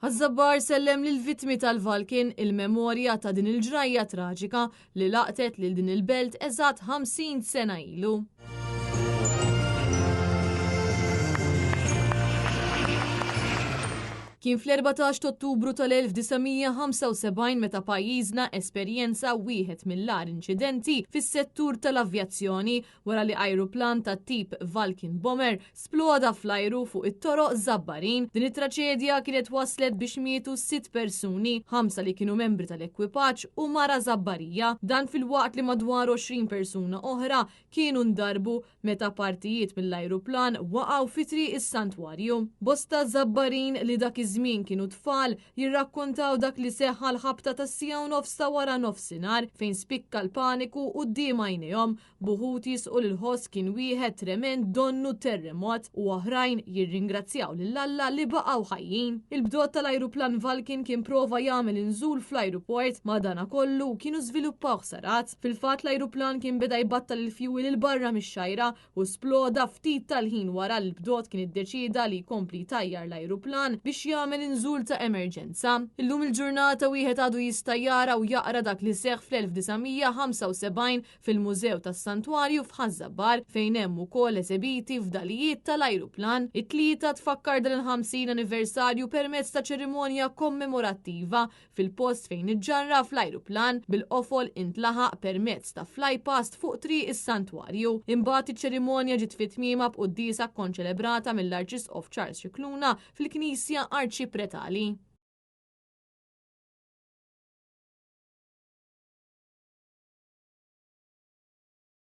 Ħaż-Żabbar sellem lill-vittmi tal-Vulcan il-memorja ta' din il-ġrajja traġika li laqtet lil din il-belt eżatt 50 sena ilu. Kien fl-14 t'Ottubru tal-1975 meta pajjiżna esperjenza wieħed mill-agħar inċidenti fis-settur tal-avjazzjoni wara li ajruplan tat-tip Vulcan Bomber sploda fl-ajru fuq it-toroq Żabbarin. Din it-traċedja kienet wasslet biex mietu sitt persuni, ħamsa li kienu membri tal-ekwipaġġ u mara Żabbarija. Dan filwaqt li madwar 20 persuna oħra kienu ndarbu meta partijiet mill-ajruplan waqgħu fi Triq is-Santwarju. Bosta Żabbarin li dak iż-żmien kienu tfal jirrakkontaw dak li seħħ għall-ħabta tas-siegħa u nofs ta' waranofsinhar fejn spikka l-paniku quddiem għajnejhom B'uħud jisqu li l-ħoss kien wieħed tremend donnu terremot u oħrajn jirringrazzjaw lil Alla li baqgħu ħajjin. Il-bdot tal-ajruplan Vulcan kien prova jagħmel inżul fl-ajruport, madanakollu kienu żviluppaw ħsarat. Fil-fatt l-ajruplan kien beda jbattal il-fjuwil 'il barra mix-xgħajra u sploda ftit tal-ħin wara li l-bdot kien iddeċieda li jkompli jtajjar l-ajruplan biex jagħmel inżul ta' emerġenza. Illum il-ġurnata wieħed għadu jista' jara u jaqra dak li seħħ fl-1975 fil-Mużew tas-Santwarju f'Ħaż-Żabbar fejn hemm ukoll esebiti fdalijiet tal-ajruplan. It-Tlieta tfakkar dan il-50 anniversarju permezz ta' ċerimonja kommemorattiva fil-post fejn iġġarraf l-ajruplan, bil-qofol intlaħaq permezz ta' flypast fuq Triq is-Santwarju. Imbagħad iċ-ċerimonja ġiet fi tmiemha b'quddiesa kkonċelebrata mill-Arċisqof Charles Scicluna fil-Knisja Arċipretali.